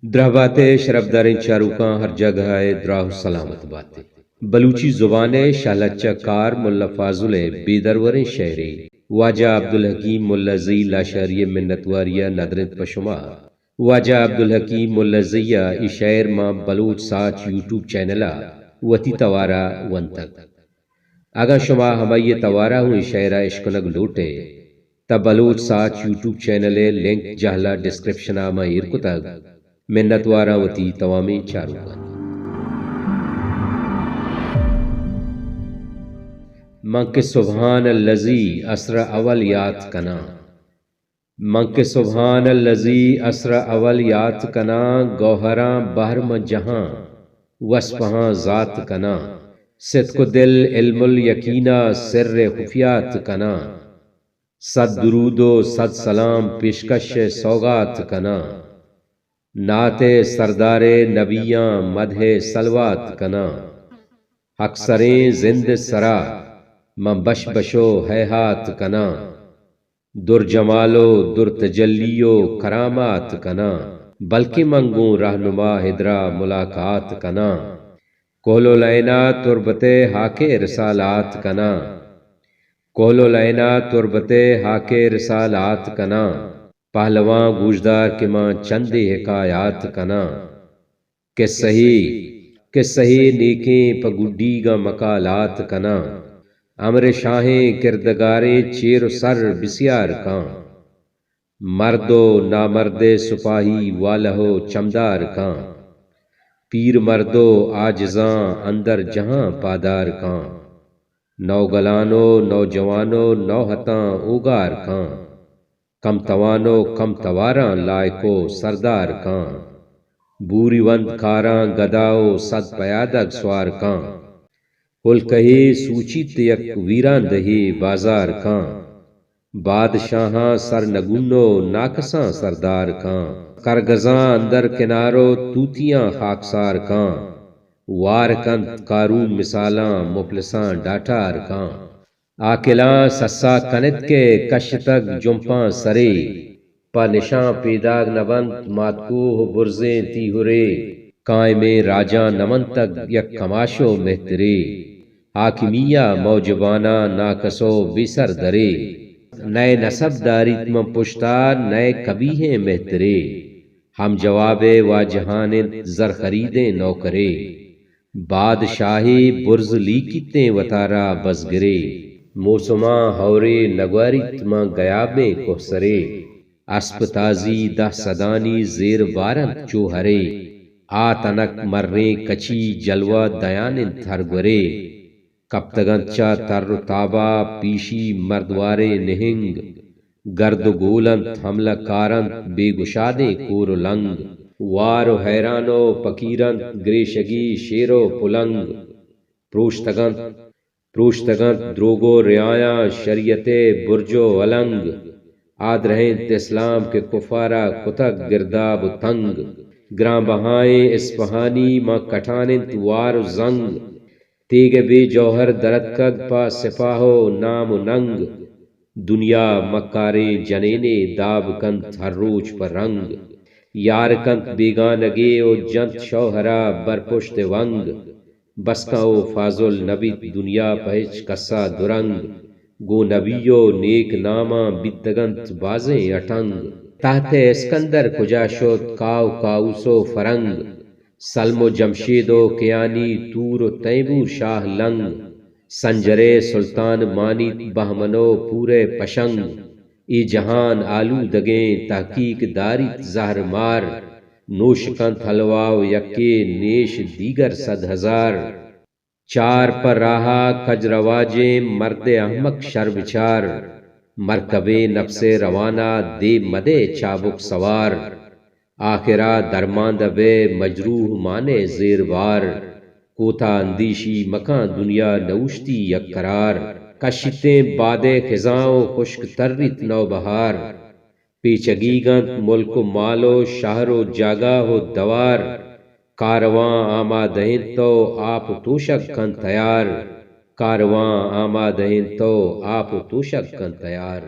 دراہ بات ئے شرپداریں چاروکاں، ہر جاگہ ءَ دراہ ءُ سلامت بات ئے۔ بلوچی زبان ءِ شہلچہ کار ملا فاضل ءِ بے دروریں شئیرے واجہ عبدالحکیم ملازئی لاشاری ءِ منتواری ءَ ندر اِنت پہ شما۔ واجہ عبدالحکیم ملازئی ءِ اے شئیر ماں بلوچ ساچ یوٹیوب چینل ءَ وتی توار ءَ ونتگ۔ اگاں شما ہمائی ءِ توار ءَ ہوں اے شئیر ءَ اشکنگ لوٹ ئے، تہ بلوچ ساچ یوٹیوب چینل ءِ لنک جہل ءَ ڈسکرپشن ءَ من ایر کتگ۔ منتواراں وتی توامیں چاروکانی۔ من کہ سبحان الذی عصر اول یات کناں۔ من کہ سبحان الذی عصر اول یات کناں، گوہراں بحر من جہاں، وصفہاں ذات کناں۔ صدق ءُ دل علم الیقین ءَ سر خفیات کناں۔ صد درود ءُ صد سلام پیشکش سوغات کناں۔ نعت ءِ سردار ءِ نبیاں مدح ءِ صلوات کناں۔ اکثریں زند ءِ سرا من بش بش ءُ ہیہات کناں۔ در جمال ءُ در تجلی ءُ کرامات کناں۔ بلکیں من گوں رہنما حیدرا ملاقات کناں۔ کہل ءُ لئین ءَ تربت ءِ ہاک ءِ رسالات کناں۔ کہل ءُ لئین ءَ تربت ءِ ہاک ءِ رسالات کناں۔ پہلواں گوشدار کہ من چندے حکایات کناں۔ قصہے، قصہے نیکیں پہ گڈیگاں مقالات کناں۔ امر شاہیں کردگاریں چیر ءُ سر بسیار کاں۔ مرد ءُ نامرد ءِ سپاہی والہ ءُ چمدار کاں۔ پیر مرد ءُ عاجزاں اندر جہاں پادار کاں۔ نوگلان ءُ نوجوان ءُ نوہتاں اوگار کاں۔ کم توان ءُ کم تواراں لائق ءُ سردار کاں۔ بوری وند کاراں گدا ءُ صد پیادگ سوار کاں۔ ہلکہے سوچیت یک ویران دہے بازار کاں۔ بادشاہاں سر نگون ءُ ناکساں سردار کاں۔ کرگزاں اندر کنار ءُ توتیاں خاکسار کاں۔ وار کنت قارون مثالاں مفلساں ڈاٹار کاں۔ عاقلاں سسا کنت کہ کشتگ جمپاں سرے۔ پہ نشان پیداگ نہ بنت ماتکوہ ءُ برزیں تیہرے۔ قائمیں راجاں نہ منتگ یک کماش ءُ مہترے۔ حاکمی ءَ موجباناں ناکس ءُ بے سر درے۔ نئے نسب داریت من پشتا نئے قبیحیں مہترے۔ ہم جواب ءِ واجہان اِنت زر خریدیں نوکرے۔ بادشاہے برز لیکیتیں وتارا بزگرے۔ موسماں ہورے نگواریت ماں گیابیں کوہسرے۔ اسپ تازی دہ سدانی زیر بار اَنت چو ہرے۔ آ تنک مریں کچی جلوہ دیان اِنت ہر گورے۔ کپتگ اَنت چہ تر ءُ تابا پیشی مردواریں نہنگ۔ گرد ءُ گول اَنت، حملہ کار اَنت، بے گشادیں کور ءُ لنگ۔ وار ءُ حیران ءُ پکیر اَنت، گریشگی شیر ءُ پلنگ۔ پروشتگ اَنت، پروشتگ اَنت دروگ ءُ ریایاں شریعت ءِ برج ءُ النگ۔ آ درہینت اسلام کہ کفار ءَ کتگ گرداب ءُ تنگ۔ گران بہائیں اسپہانی ماں کٹان اَنت وار ءُ زنگ۔ تیگ ءِ بے جوہر درتکگ پہ سپاہ ءُ نام ءُ ننگ۔ دنیا مکاریں جنینے داب کنت ہر روچ پہ رنگ۔ یار کنت بیگانگے ءُ جنت شوہر ءَ بر پشت ءِ ونگ۔ بس کن او فاضل، نہ بیت دنیا پہ ہچ کس ءَ درنگ۔ گوں نبی ءُ نیک ناماں بیتگ اَنت بازیں اٹنگ۔ تحت اسکندر کجا شت، کاو کاوس ءُ فرنگ۔ سلم ءُ جمشید ءُ کیانی، تور ءُ تیمور شاہ لنگ۔ سنجر ءِ سلطان مانیت بہمن ءُ پور ءِ پشنگ۔ اے جہان آلودگیں تحقیق داریت زہر مار۔ نوش کنت حلوا ءُ یکے نیش دیگر صد ہزار۔ چار پہ راہ ءَ کج رواجیں مرد احمق شر بچار۔ مرکبیں نفس ءِ روان ءَ دے مدئے چابک سوار۔ آخر ءَ درماند بئے مجروح مان ءِ زیر بار۔ کوتاہ اندیشی مکن دنیا نہ اوشتی یک قرار۔ کشیتیں باد ءِ خزاں ءُ خشک تریت نوبہار۔ پیچگیگ اَنت ملک ءُ مال ءُ شہر ءُ جاگہ ءُ دوار۔ کارواں آمادہ اِنت ءُ آپ ءُ توشگ کنت تیار۔ کارواں آمادہ اِنت ءُ آپ ءُ توشگ کنت تیار۔